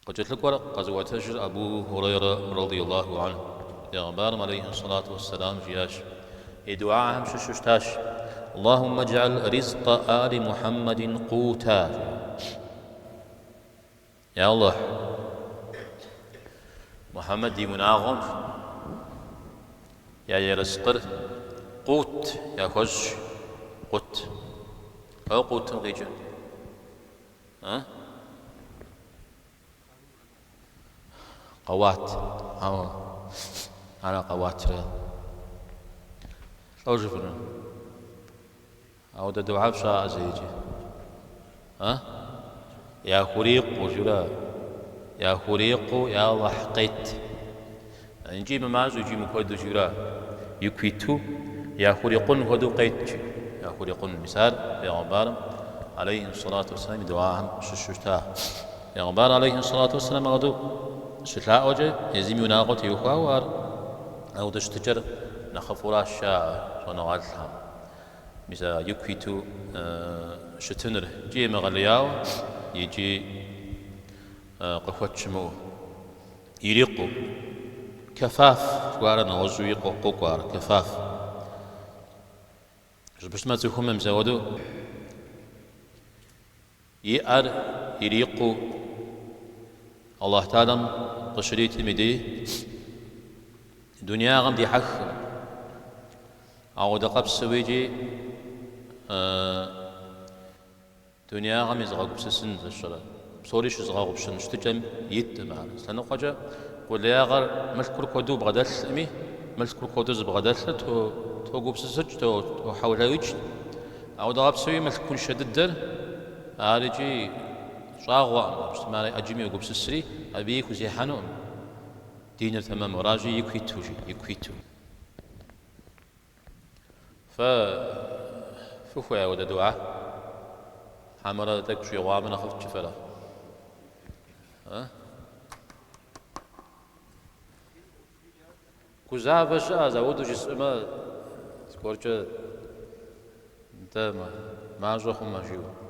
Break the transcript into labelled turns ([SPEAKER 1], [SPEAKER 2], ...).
[SPEAKER 1] Къыкӏэлъыкӏуэр къэзыӏуэтэжыр Абу Хурейрэ радиаллаху анху. Пегъымбарым алейхи ссалату уэсселам жиӏащ, и дуахэм щыщу щытащ, Аллахуммэ джӏал ризкъэ али Мухьэммэдин къута. Я Аллахь, Мухьэммэд и унагъуэм я ерыскъыр къут яхуэщӏ, къут. Ауэ къутым къикӏыр? А? Къэуат. Ауэ ара къэуатрэ? Лӏо жыфӏэну? Ауэдэ дугьэ фщӏаӏэ зэикӏи. А? Яхурикъуу, жыра? Яхурикъуу, я Аллахь, къет. Икӏи мымащӏэу, икӏи мыкуэду, жыра? Ику иту, яхурикъун хуэдэу къет, жи. Яхурикъун. Мис ар Пегъымбарым, алейхи сэлату уэсселам, и дуахэм щыщу щыта. Пегъымбар, алейхи сэлату уэсселам, ауэдэу щылъаӏуэкӏэ, езым и унагъуэ теухуауэ ар ауэдэ щытыкӏэр нэхъыфӏуращ жаӏэ щӏэныгъэлӏхэм. Мис а ику иту щытыныр икӏи емыгъэлеяуэ, икӏи къыхуэт щымыӏэу, ирикъуу. Кэфаф жыхуаӏэр нэгъуэщӏуи къокӏуэ ар, кэфаф. Жыпӏэу щытмэ, цӏыхум мис ауэдэу иӏэр ирикъуу Аллахь Тэхьэлам къыщритым и дей дунеягъэм дихьэхкъым. Ауэдэ къабзэу икӏи дунеягъэм езыгъэгупсысын зэщӏэрэ, псори щызыгъэгъупщэн щытыкӏэм иткъым ар. Зы лъэныкъуэкӏэ къулеягъэр мылъкур куэду бгъэдэлъми, мылъкур куэду зыбгъэдэлъыр тогупсысыкӏ, тохьэулеикӏ. Ауэдэ къабзэуи мылъкуншэ дыдэр ар икӏи щӏагъуэкъым, щытмэ ар ӏэджэми йогупсысри, абыи хузехьэнукъым. Диныр тэмэму, аращи, ику иту, жи, ику иту. Фэ фыхуей ауэдэ дугьэ? Хьэмэрэ тӏэкӏу щӏигъуамэ нэхъыфӏт жыфӏэрэ? Гузавэ щыӏэщ, ауэдэу жысӏэмэ, зыгуэркӏэ нтӏэ мащӏэ хъумэ, жиӏэу.